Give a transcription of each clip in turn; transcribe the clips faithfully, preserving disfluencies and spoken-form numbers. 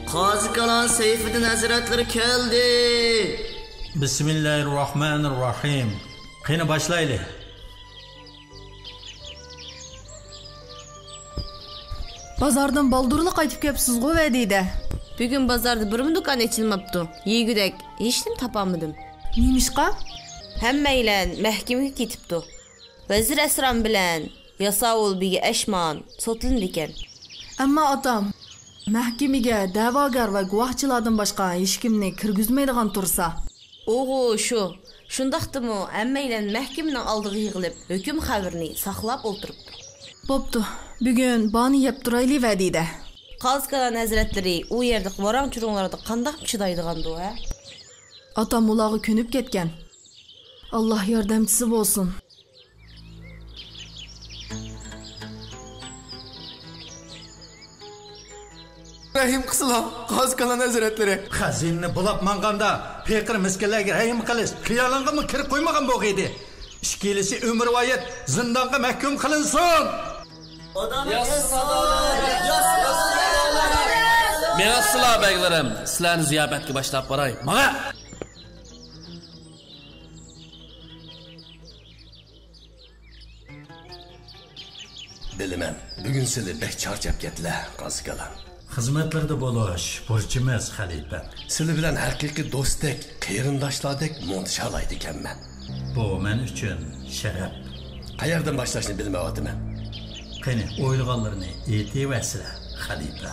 قازىكالان سەيپىدىن ھەزرەتلىرى كەلدى. بىسمىللاھىرراھمانىرراھىم. قېنى باشلايلى. بازاردىن بالدۇرلا قايتىپ كەپسىزغۇ، ۋەدىدە؟ بۈگۈن بازاردا بىرمۇ دۇكان ئېچىلماپتۇ. يېگۈدەك ھېچنېمە تاپالمىدىم. نېمىشقا؟ ھەممەيلەن مەھكىمىگە كېتىپتۇ. ۋەزىر ئەسرام بىلەن ياساۋۇل بېگى ئەشمان سوتلىنىدىكەن. ئەمما ئاتام، مەھكىمىگە دەۋاگەر ۋە گۇۋاھچىلاردىن باشقا ھېچكىمنى كىرگۈزمەيدىغان تۇرسا. ئوغۇ شۇ. شۇنداقتىمۇ ھەممەيلەن مەھكىمىنىڭ ئالدىغا يىغىلىپ، ھۆكۈم خەۋىرىنى ساقلاپ ئولتۇرۇپتۇ. بوپتۇ، بۈگۈن بارنى يەپ تۇرايلى، ۋەدىدە. قازىكالان ھەزرەتلىرى ئۇ يەردىكى ۋاراڭ-چۇرۇڭلاردا قانداق چىدايدىغاندۇ، ھە؟ ئاتام ئۇلارغا كۆنۈپ كەتكەن. ئاللا ياردەمچىسى بولسۇن. رەھىم قىلسىلا، قازىكالان ھەزرەتلىرى. خەزىنىنى بۇلاپ ماڭغاندا پېقىر مىسكىنلەرگە رەھىم قىلىش خىيالىڭغىمۇ كىرىپ قويمىغان بولغىيدى. ئىككىلىسى ئۆمۈرۋايەت زىندانغا مەھكۇم قىلىنسۇن. مېڭىڭلار بەگلىرىم، سىلەرنى زىياپەتكە باشلاپ باراي. ماڭا! بىلىمەن، بۈگۈن سىلى بەك چارچاپ كەتتىلە، قازىكالان. خىزمەتلىرىدە بولۇش بۇرچىمىز، خەلىپە. سىلى بىلەن ھەقىقىي دوستتەك، قېرىنداشلاردەك مۇڭدىشالايدىكەنمەن. بۇ مەن ئۈچۈن شەرەپ. قەيەردىن باشلاشنى بىلمەيۋاتىمەن. قېنى، ئويلىغانلىرىنى ئېيتىۋەرسىلە، خەلىپە.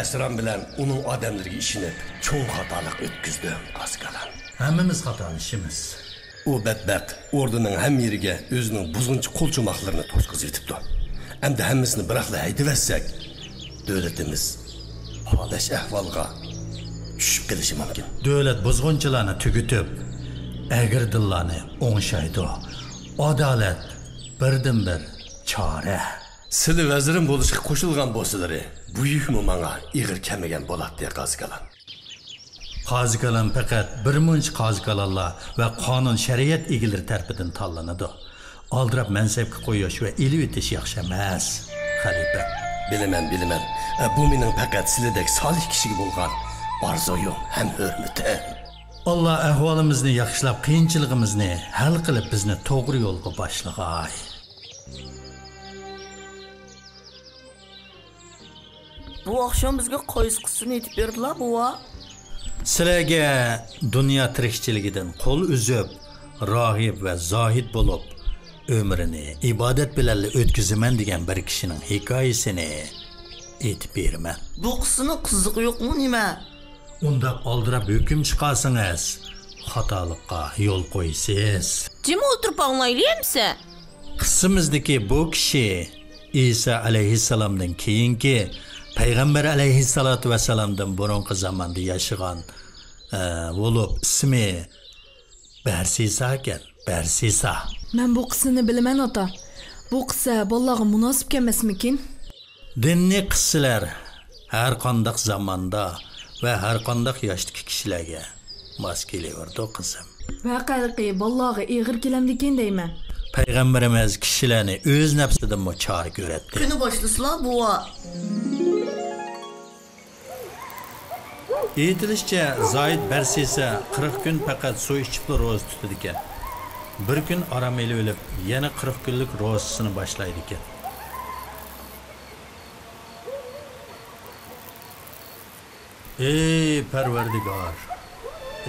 ئەسرام بىلەن ئۇنىڭ ئادەملىرىگە ئىشىنىپ، چوڭ خاتالىق ئۆتكۈزدۈم، قازىكالان. ھەممىمىز خاتالىشىمىز. ئۇ بەتبەخت ئوردىنىڭ ھەممە يېرىگە ئۆزىنىڭ بۇزغۇنچى قولچوماقلىرىنى توشقۇزۇۋېتىپتۇ. ئەمدى ھەممىسىنى بىراقلا ھەيدىۋەتسەك، دۆلىتىمىز ھالەش ئەھۋالغا چۈشۈپ قېلىشى مۇمكىن. دۆلەت بۇزغۇنچىلارنى تۈگىتىپ، ئەگرى دىللارنى ئوڭشايدۇ. ئادالەت بىردىنبىر چارە. سىلى ۋەزىرىم بولۇشقا قوشۇلغان بولسىلىرى، بۇ يۈكمۇ ماڭا ئېغىر كەلمىگەن بولاتتى، قازىكالان. قازىكالان پەقەت بىر مۇنچە قازىكالانلار ۋە قانۇن شەرىئەت ئىگىلىرى تەرىپىدىن تاللىنىدۇ. ئالدىراپ مەنسەپكە قويۇش ۋە ئېلىۋېتىش ياخشى ئەمەس، خەلىپە. بىلىمەن، بىلىمەن. ئە، بۇ مېنىڭ پەقەت سىلىدەك سالىھ كىشىگە بولغان ئارزۇيۇم ھەم ھۆرمىتىم. ئاللا ئەھۋالىمىزنى ياخشىلاپ، قىيىنچىلىقىمىزنى ھەل قىلىپ، بىزنى توغرا يولغا باشلىغاي. بۇ ئاخشام بىزگە قايسى قىسسىنى ئېيتىپ بېرىدىلا، بوۋا؟ سىلەرگە دۇنيا تىرىكچىلىكىدىن قول ئۈزۈپ، راھىب ۋە زاھىد بولۇپ، ئۆمرىنى ئىبادەت بىلەنلا ئۆتكۈزىمەن دېگەن بىر كىشىنىڭ ھېكايىسىنى ئېيتىپ بېرىمەن. بۇ قىسسىنىڭ قىزىقى يوقمۇ نېمە؟ ئۇنداق ئالدىراپ ھۆكۈم چىقارسىڭىز، خاتالىققا يول قويىسىز. جىم ئولتۇرۇپ ئاڭلايلى ئەمسە. قىسسىمىزدىكى بۇ كىشى ئىسا ئەلەيھىسسالامدىن كېيىنكى پەيغەمبەر ئەلەيھىسسالاتۇ ۋەسسالامدىن بۇرۇنقى زاماندا ياشىغان، ئە، بولۇپ، ئىسمى بەرسىسا ئىكەن، بەرسىسا. مەن بۇ قىسسىنى بىلىمەن، ئاتا. بۇ قىسسە بالىلارغا مۇناسىپ كەلمەسمىكىن؟ دىنىي قىسسىلەر ھەر قانداق زاماندا ۋە ھەر قانداق ياشتىكى كىشىلەرگە ماس كېلىۋېرىدۇ، قىزىم. ۋەقەلىقى بالىلارغا ئېغىر كېلەمدىكىن دەيمەن. پەيغەمبىرىمىز كىشىلەرنى ئۆز نەپسىدىنمۇ چارە كۆرەتتى. قېنى باشلىسىلا، بوۋا. ئېيتىلىشىچە، زاھىد بەرسىسا قىرىق كۈن پەقەت سۇ ئىچىپلا روزا تۇتىدىكەن. بىر كۈن ئارام ئېلىۋېلىپ، يەنە قىرىق كۈنلۈك روزىسىنى باشلايدىكەن. ئەي پەرۋەردىگار!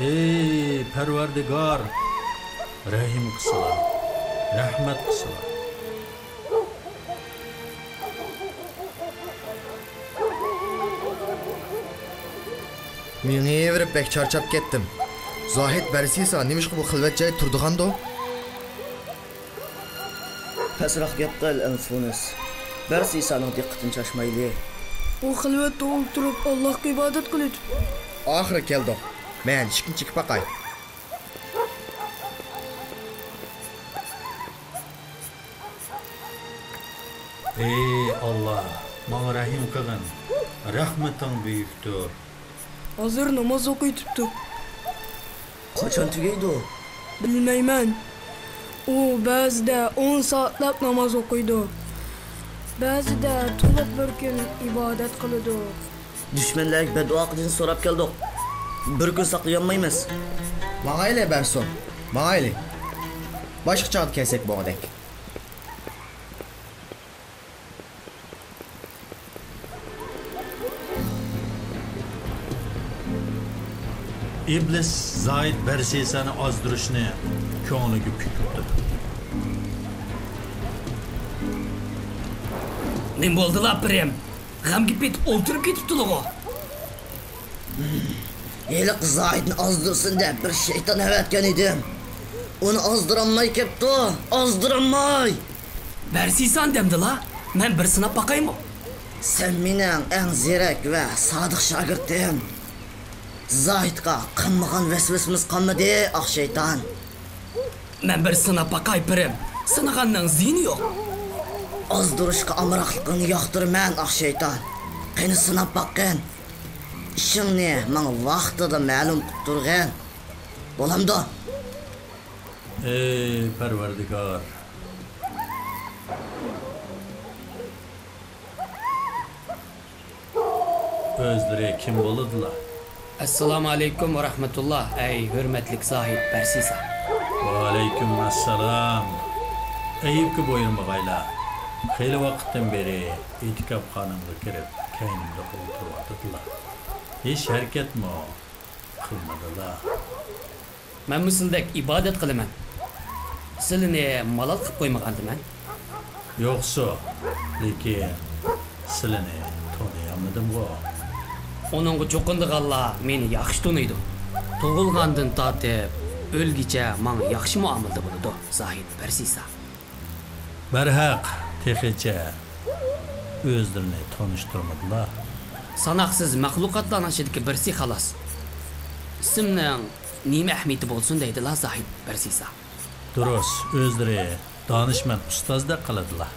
ئەي پەرۋەردىگار! رەھىم قىلسىلا، رەھمەت قىلسىلا. مېڭىۋېرىپ بەك چارچاپ كەتتىم. زاھىد بەرسىسا نېمىشقا بۇ خىلۋەت جايدا تۇرىدىغاندۇ؟ پەسرەك گەپ قىل، ئەلفۇنۇس. بەرسىسانىڭ دىققىتىنى چاچمايلى. ئۇ خىلۋەتتە ئولتۇرۇپ ئاللاھقا ئىبادەت قىلىۋېتىپتۇ. ئاخىرى كەلدۇق. مەن ئىشىكنى چېكىپ باقاي. ئەي ئاللاھ، ماڭا رەھىم قىلغىن، رەھمىتىڭ بۈيۈكتۇر. ھازىر ناماز ئوقۇۋېتىپتۇ. قاچان تۈگەيدۇ؟ بىلمەيمەن. ئۇ بەزىدە ئون سائەتلەپ ناماز ئوقۇيدۇ. بەزىدە تولۇق بىر كۈن ئىبادەت قىلىدۇ. دۈشمەنلەرگە بەددۇئا قىلىشنى سوراپ كەلدۇق. بىر كۈن ساقلىيالمايمىز. ماڭايلى، بەرسۇن، ماڭايلى. باشقا چاغدا كەلسەك بولغۇدەك. ئىبلىس زاھىد بەرسىسانى ئازدۇرۇشنى كۆڭلىگە پۈكۈپتۇ. نېمە بولدىلا، پىرىم؟ غەمگە پېتىپ ئولتۇرۇپ كېتىپتىلىغۇ. ھېلىقى زاھىدنى ئازدۇرسۇن دەپ بىر شەيتان ئەۋەتكەن ئىدىم. ئۇنى ئازدۇرالماي كەپتۇ، ئازدۇرالماي! بەرسىسان دەمدىلا، مەن بىر سىناپ باقايمۇ؟ سەن مېنىڭ ئەڭ زېرەك ۋە سادىق شاگىرتىم. زاھىدقا قىلمىغان ۋەسۋەسىمىز قالمىدى، ئاق شەيتان. مەن بىر سىناپ باقاي، پىرىم. سىنىغاننىڭ زىيىنى يوق. ئازدۇرۇشقا ئامراقلىقىڭنى ياقتۇرىمەن، ئاق شەيتان. قېنى، سىناپ باققىن. ئىشىڭنى ماڭا ۋاقتىدا مەلۇم قىلىپ تۇرغىن. بولامدۇ؟ ئەي پەرۋەردىگار! ئۆزلىرى كىم بولىدىلا؟ ئەسسالامۇ ئەلەيكۇم ۋە رەھمەتۇللا، ئەي ھۆرمەتلىك زاھىد بەرسىسا. ۋەئەلەيكۇم ئەسسالام. ئەيىبكە بۇيرۇمىغايلا. خېلى ۋاقىتتىن بېرى ئېتىكاپخانامغا كىرىپ، كەينىمدە ئولتۇرۇۋاتىدىلا. ھېچ ھەرىكەتمۇ قىلمىدىلا. مەنمۇ سىلىدەك ئىبادەت قىلىمەن. سىلىنى مالال قىلىپ قويمىغانتىمەن. يوقسۇ، لېكىن سىلىنى تونۇيالمىدىمغۇ. ئۇنىڭغا چوقۇنىدىغانلار مېنى ياخشى تونۇيدۇ. تۇغۇلغاندىن تارتىپ ئۆلگۈچە ماڭا ياخشى مۇئامىلىدە بولىدۇ، زاھىد بەرسىسا. بەرھەق، تېخىچە ئۆزلىرىنى تونۇشتۇرمىدىلا. ساناقسىز مەخلۇقاتلارنىڭ ئىچىدىكى بىرسى خالاس. ئىسىمنىڭ نېمە ئەھمىيىتى بولسۇن دەيدىلا، زاھىد بەرسىسا. دۇرۇس، ئۆزلىرى دانىشمەن ئۇستازدەك قىلىدىلا.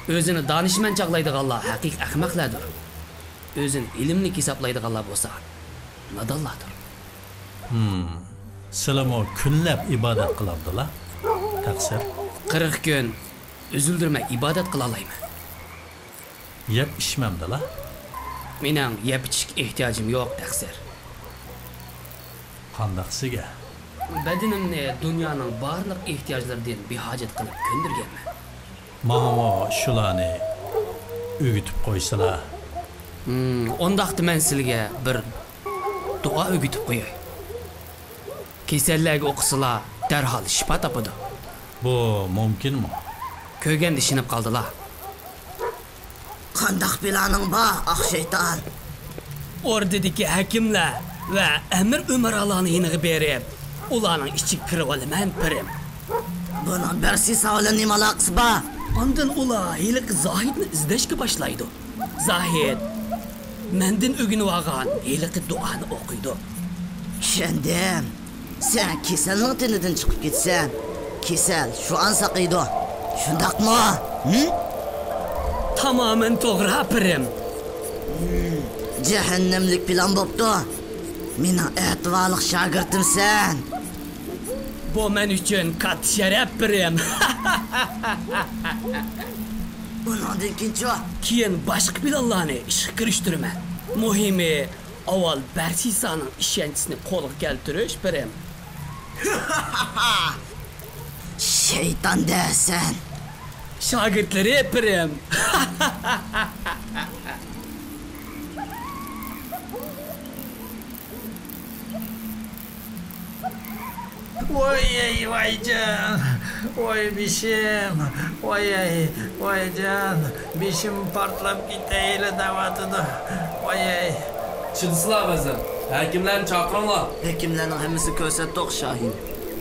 ئۆزىنى دانىشمەن چاغلايدىغانلار ھەقىقىي ئەخمەقلەردۇر. ئۆزىنى ئىلىملىك ھېسابلايدىغانلار بولسا نادانلاردۇر. ھىم، سىلىمۇ كۈنلەپ ئىبادەت قىلامدىلا؟ تەقسىر. قىرىق كۈن ئۈزۈلدۈرمەي ئىبادەت قىلالايمەن. يەپ ئىچمەمدىلا؟ مېنىڭ يەپ ئىچىشكە ئېھتىياجىم يوق، تەقسىر. قانداقسىگە؟ بەدىنىمنى دۇنيانىڭ بارلىق ئېھتىياجلىرىدىن بىھاجەت قىلىپ كۆندۈرگەنمەن. ماڭىمۇ شۇلارنى ئۆگىتىپ قويسىلا. ھىم، ئۇنداقتا مەن سىلىگە بىر دۇئا ئۆگىتىپ قوياي. كېسەللەرگە ئوقۇسىلا، دەرھال شىپا تاپىدۇ. بۇ مۇمكىنمۇ؟ كۆرگەندە ئىشىنىپ قالدىلا. قانداق پىلانىڭ بار، ئاق شەيتان؟ ئوردىدىكى ھەكىملەر ۋە ئەمىر ئۆمەرالارنىڭ يېنىغا بېرىپ، ئۇلارنىڭ ئىچىگە كىرىۋالىمەن، پىرىم. بۇنىڭ بەرسىسا بىلەن نېمە ئالاقىسى بار؟ ئاندىن ئۇلار ھېلىقى زاھىدنى ئىزدەشكە باشلايدۇ. زاھىد مەندىن ئۆگىنىۋالغان ھېلىقى دۇئانى ئوقۇيدۇ. چۈشەندىم. سەن كېسەلنىڭ تېنىدىن چىقىپ كېتىسەن. كېسەل شۇ ئان ساقىيىدۇ. شۇنداقمۇ؟ ھىم؟ تامامەن توغرا، پىرىم. ھىم، جەھەننەملىك پىلان بوپتۇ. مېنىڭ ئەتىۋارلىق شاگىرتىمسەن. بۇ مەن ئۈچۈن كاتتا شەرەپ، پىرىم. ئۇنىڭدىن كېيىنچۇ؟ كېيىن باشقا پىلانلارنى ئىشقا كىرىشتۈرىمەن. مۇھىمى، ئاۋۋال بەرسىسانىڭ ئىشەنچىسىنى قولغا كەلتۈرۈش، پىرىم. شەيتان دەسەن. شاگىرتلىرى، پىرىم. ۋاي، ئەي، ۋايجان، ۋاي بېشىم، ۋاي، ئەي، ۋايجان، بېشىم پارتلاپ كېتەيلا دەۋاتىدۇ. ۋاي، ئەي. چىدىسىلا، ۋەزىر، ھەكىملەرنى چاقىرىڭلار. ھەكىملەرنىڭ ھەممىسىنى كۆرسەتتۇق، شاھىم.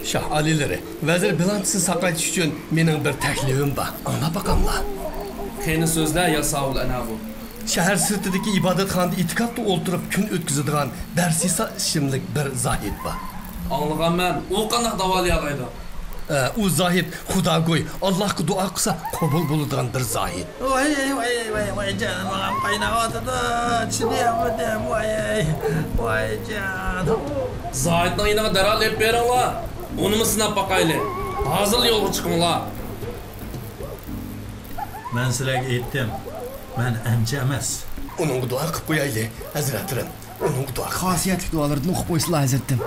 شاھ ئالىيلىرى، ۋەزىر بېلانچىسىنى ساقايتىش ئۈچۈن مېنىڭ بىر تەكلىپىم بار. ئاڭلاپ باقاملا؟ قېنى سۆزلە، ياساۋۇل ئەنەۋۇ. شەھەر سىرتىدىكى ئىبادەتخانىدا ئېتىكادتا ئولتۇرۇپ كۈن ئۆتكۈزىدىغان بەرسىسا ئىسىملىك بىر زاھىد بار. ئاڭلىغانمەن، ئۇ قانداق داۋالىيالايدۇ؟ ئە، ئۇ زاھىد خۇداگوي، ئاللاھقا دۇئا قىلسا قوبۇل بولىدىغان بىر زاھىد. ۋاي، ۋاي، ۋاي، ۋاي، جانىم ماڭا قايناۋاتىدۇ، چىدىيالمىدىم، ۋاي، ۋاي، جان. زاھىدنىڭ يېنىغا دەرھال ئېلىپ بېرىڭلار، ئۇنىمۇ سىناپ باقايلى. ھازىرلا يولغا چىقىڭلار. مەن سىلەرگە ئېيتتىم، مەن ئەمچى ئەمەس. ئۇنىڭغا دۇئا قىلىپ قويايلى، ھەزرەتلىرىم. ئۇنىڭغا دۇئا قىلىپ. خاسىيەتلىك دۇئالىرىدىن ئوقۇپ قويسىلا، ھەزرىتىم.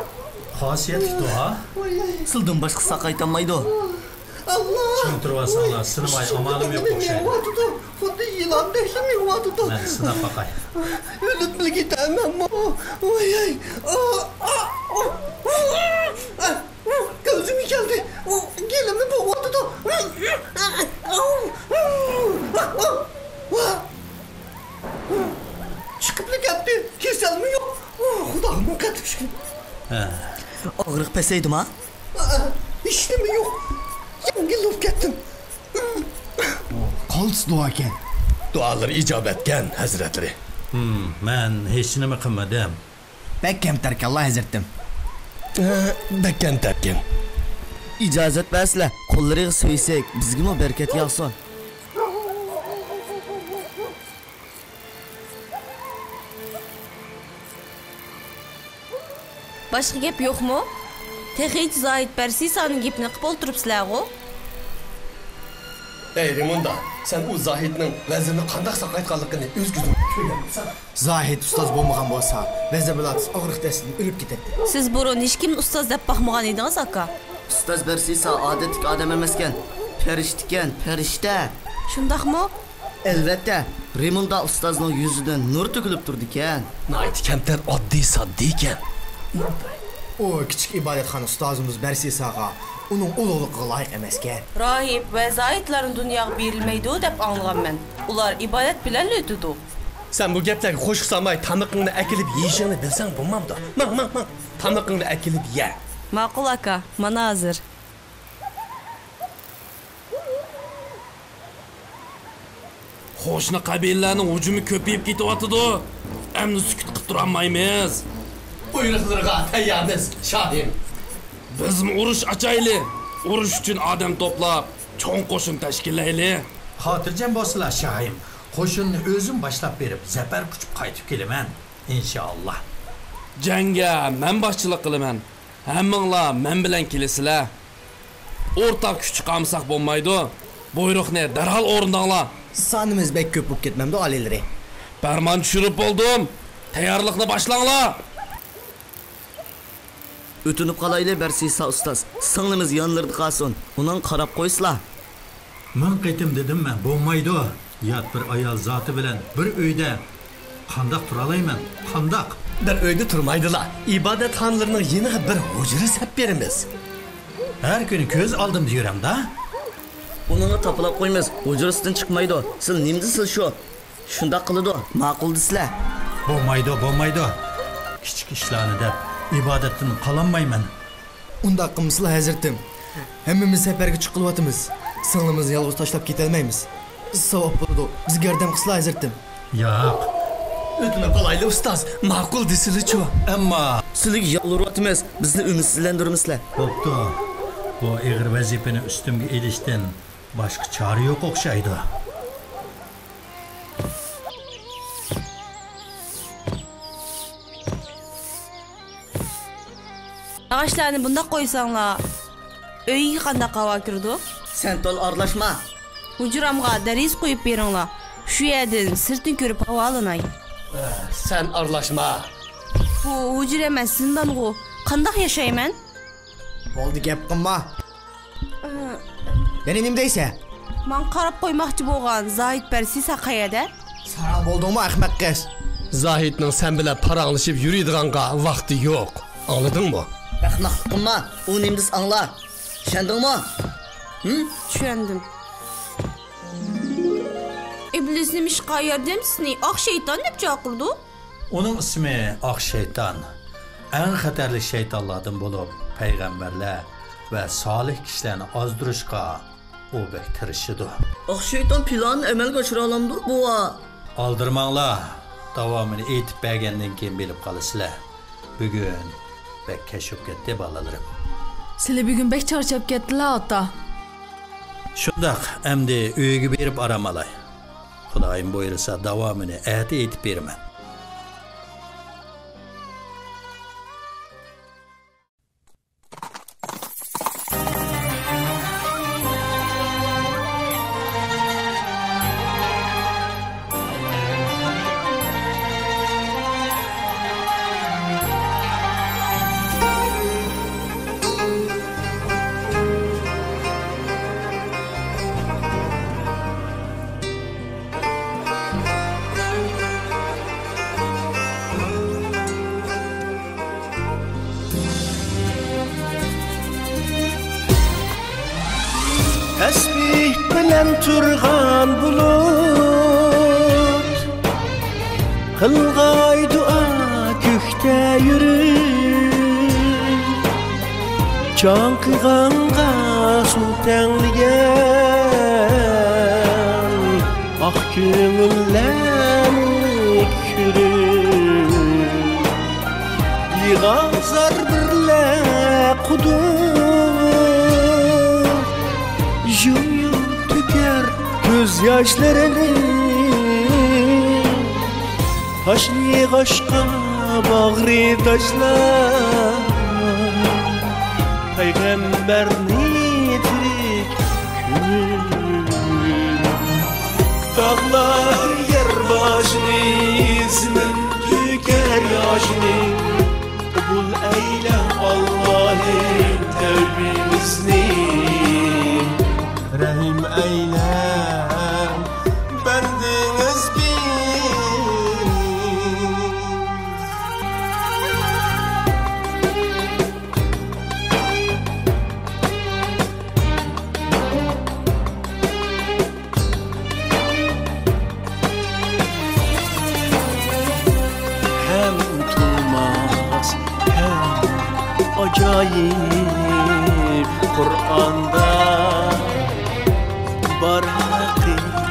خاسىيەتلىك دۇئا؟ سىلدىن باشقا ساقايتالمايدۇ. ئاللا! چىڭ تۇرۇۋالساڭلار، سىنىماي ئامالىم يوق ئوخشايدۇ. مېڭىۋاتىدۇ، خۇددى يىلاندەكلا مېڭىۋاتىدۇ. مەن سىناپ باقاي. ئۆلۈپلا كېتەمەنمۇ؟ ۋاي-ھەي. ئا، ئا، ئا، ئا، ئا، كۆزۈمگە كەلدى. ئۇ، گېلىمنى بوغۇۋاتىدۇ. چىقىپلا كەتتى. كېسەلمۇ يوق. خۇداغا مىڭ قېتىم شۈكۈر. ھە. ئاغرىق پەسەيدىما؟ ھېچنېمە يوق. يەڭگىل بولۇپ كەتتىم. قالتىس دۇئاكەن. دۇئالىرى ئىجابەتكەن، ھەزرەتلىرى. ھىم، مەن ھېچنېمە قىلمىدىم. بەك كەمتەركەنلا، ھەزرىتىم. ھە، بەك كەمتەركەن. ئىجازەت بەرسىلە، قوللىرىغا سۆيسەك، بىزگىمۇ بەرىكەت ياغسۇن. باشقا گەپ يوقمۇ؟ تېخىچە زاھىت بەرسىسانىڭ گېپىنى قىپ ئولتۇرۇپسىلەرغۇ؟ ھەي، رىموندا، سەن ئۇ زاھىتنىڭ ۋەزىرنى قانداق ساقايتقانلىقىنى ئۆز كۆزۈڭ بىلەن كۆرگەنمىسەن؟ زاھىت ئۇستاز بولمىغان بولسا، ۋەزىر بىلاتىس ئاغرىق دەستىدىن ئۆلۈپ كېتەتتى. سىز بۇرۇن ھېچكىمنى ئۇستاز دەپ باقمىغان ئىدىڭىز، ئاكا. ئۇستاز بەرسىسا ئادەتتىكى ئادەم ئەمەسكەن. پەرىشتىكەن، پەرىشتە. شۇنداقمۇ؟ ئەلۋەتتە، رىموندا ئۇستازنىڭ يۈزىدىن نۇر تۆكۈلۈپ تۇرىدىكەن. ناھايىتى كەمتەر، ئاددىي-ساددىيكەن. ئۇ كىچىك ئىبادەتخانا ئۇستازىمىز بەرسىساغا ئۇنىڭ ئۇلۇغلۇقىغا لايىق ئەمەسكەن. راھىب ۋە زاھىتلارنى دۇنياغا بېرىلمەيدۇ دەپ ئاڭلىغانمەن. ئۇلار ئىبادەت بىلەنلا ئۆتىدۇ. سەن بۇ گەپلەرگە قوشۇق سالماي، تامىقىڭنى ئەكېلىپ يېيىشىڭنى بىلسەڭ بولمامدۇ؟ ماڭ، ماڭ، ماڭ. تامىقىڭنى ئەكېلىپ يە. ماقۇل، ئاكا. مانا ھازىر. قوشنا قەبىلىلەرنىڭ ھۇجۇمى كۆپىيىپ كېتىۋاتىدۇ. ئەمدى سۈكۈت قىلىپ تۇرالمايمىز. بۇيرۇقلىرىغا تەييارمىز، شاھىم. بىزمۇ ئۇرۇش ئاچايلى. ئۇرۇش ئۈچۈن ئادەم توپلاپ، چوڭ قوشۇن تەشكىللەيلى. خاتىرجەم بولسىلا، شاھىم. قوشۇننى ئۆزۈم باشلاپ بېرىپ، زەپەر قۇچۇپ قايتىپ كېلىمەن، ئىنشائاللا. جەڭگە مەن باشچىلىق قىلىمەن. ھەممىڭلار مەن بىلەن كېلىسىلەر. ئورتاق كۈچ چىقارمىساق بولمايدۇ. بۇيرۇقنى دەرھال ئورۇنداڭلار. سانىمىز بەك كۆپ بولۇپ كەتمەمدۇ، ئالىيلىرى؟ پەرمان چۈشۈرۈپ بولدۇم. تەييارلىقنى باشلاڭلار. ئۆتۈنۈپ قالايلى، بەرسىسا ئۇستاز. سىڭلىمىز يانلىرىدا قالسۇن. ئۇنىڭغا قاراپ قويسىلا. مىڭ قېتىم دېدىم مەن، بولمايدۇ. يات بىر ئايال زاتى بىلەن بىر ئۆيدە قانداق تۇرالايمەن؟ قانداق؟ بىر ئۆيدە تۇرمايدىلا. ئىبادەتخانىلىرىنىڭ يېنىغا بىر ھۇجرا سەپ بېرىمىز. ھەر كۈنى كۆز ئالدىمدا يۈرەمدا. ئۇنىڭغا تاپىلاپ قويىمىز، ھۇجرىسىدىن چىقمايدۇ. سىز نېمە دېسىلا شۇ. شۇنداق قىلىدۇ، ماقۇل دېسىلە. بولمايدۇ، بولمايدۇ. كىچىك ئىشلارنى دەپ، ئىبادەتتىن قالالمايمەن. ئۇنداق قىلمىسىلا، ھەزرىتىم. ھەممىمىز سەپەرگە چىقىۋاتىمىز. سىڭلىمىزنى يالغۇز تاشلاپ كېتەلمەيمىز. ساۋاب بولىدۇ. بىزگە ياردەم قىلسىلا، ھەزرىتىم. ياق. ئۆتۈنۈپ قالايلى، ئۇستاز. ماقۇل دېسىلىچۇ. ئەمما. سىلىگە يالۋۇرۇۋاتىمىز. بىزنى ئۈمىدسىزلەندۈرمىسىلە. بوپتۇ. بۇ ئېغىر ۋەزىپىنى ئۈستۈمگە ئېلىشتىن باشقا چارە يوق ئوخشايدۇ. ئاغاچلارنى بۇنداق قويساڭلار، ئۆيگە قانداق ھاۋا كىرىدۇ؟ سەن تولا ئارىلاشما. ھۇجرامغا دېرىزە قويۇپ بېرىڭلار. شۇ يەردىن سىرتنى كۆرۈپ ھاۋالىناي. سەن ئارىلاشما. بۇ ھۇجرا ئەمەس، زىندانغۇ. قانداق ياشايمەن؟ بولدى، گەپ قىلما. يەنە نېمە دەيسەن؟ ماڭا قاراپ قويماقچى بولغان زاھىت بەرسىسا قەيەردە؟ ساراڭ بولدۇڭمۇ، ئەخمەق قىز؟ زاھىتنىڭ سەن بىلەن پاراڭلىشىپ يۈرىدىغانغا ۋاقتى يوق. ئاڭلىدىڭمۇ؟ ئەخمەقلىق قىلما. ئۇ نېمە دېسە ئاڭلا. چۈشەندىڭمۇ؟ ھىم؟ چۈشەندىم. ئىبلىس نېمىشقا ياردەمچىسىنى ئاق شەيتان دەپ چاقىرىدۇ؟ ئۇنىڭ ئىسمى ئاق شەيتان. ئەڭ خەتەرلىك شەيتانلاردىن بولۇپ، پەيغەمبەرلەر ۋە سالىھ كىشىلەرنى ئازدۇرۇشقا ئۇ بەك تىرىشىدۇ. ئاق شەيتان پىلانىنى ئەمەلگە ئاشۇرالامدۇ، بوۋا؟ ئالدىرىماڭلار، داۋامىنى ئېيتىپ بەرگەندىن كېيىن بىلىپ قالىسىلەر. بۈگۈن بەك كەچ بولۇپ كەتتى، بالىلىرىم. سىلى بۈگۈن بەك چارچاپ كەتتىلا، ئاتا. شۇنداق، ئەمدى ئۆيگە بېرىپ ئارام ئالاي. خۇدايىم بۇيرۇسا، داۋامىنى ئەتە ئېيتىپ بېرىمەن. تەسبىھ بىلەن تۇرغان بۇلۇت، قىلغاي دۇئا كۆكتە يۈرۈپ، چاڭقىغانغا سۇ تەڭلىگەن ئاق كۆڭۈللەرنى كۆرۈپ، يىغا زار بىرلە قۇدۇق، يۇم-يۇم تۆكەر كۆز ياشلىرىنى. تاشلىغاچقا باغرى تاشلاپ، پەيغەمبەرنى تىرىك كۆرۈپ. تاغلار يەر باشىنى، زېمىن تۆكەر ياشىنى. قوبۇل ئەيلە، ئاللاھىم، تەۋبىمىزنى. رەھىم ئەيلە، بەندىڭىز بىر. ھەم ئۇنتۇلماس، ھەم ئاجايىپ قۇرئاندا بار ھەقىقەتلەر.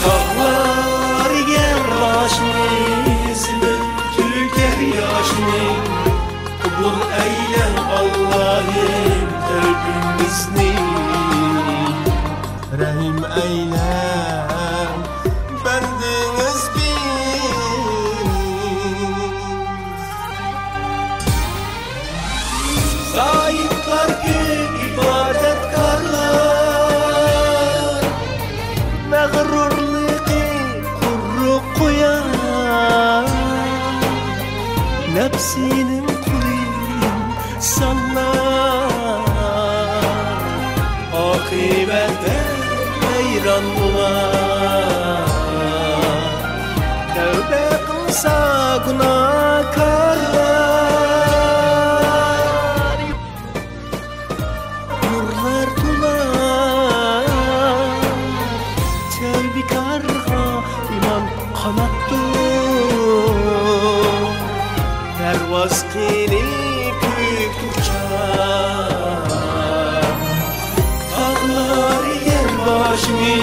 تاغلار يەر باشىنى، زېمىن تۆكەر ياشىنى. قوبۇل ئەيلە، ئاللاھىم، تەۋبىمىزنى. رەھىم ئەيلە، بەندىڭىز بىر. زاھىدلار كۆپ، ئىبادەتكارلار، مەغرۇرلۇقى قۇرۇق قويار، نەپسىنىڭ قۇلى سانلار، ئاقىۋەتتە ھەيران بولار. تەۋبە قىلسا گۇناھكارلار، نۇرلار تولا تەۋبىكارغا ئىمان قاناتتۇر. پەرۋاز قىلىپ كۆكتە ئۇچار، تاغلار يەر باشىنى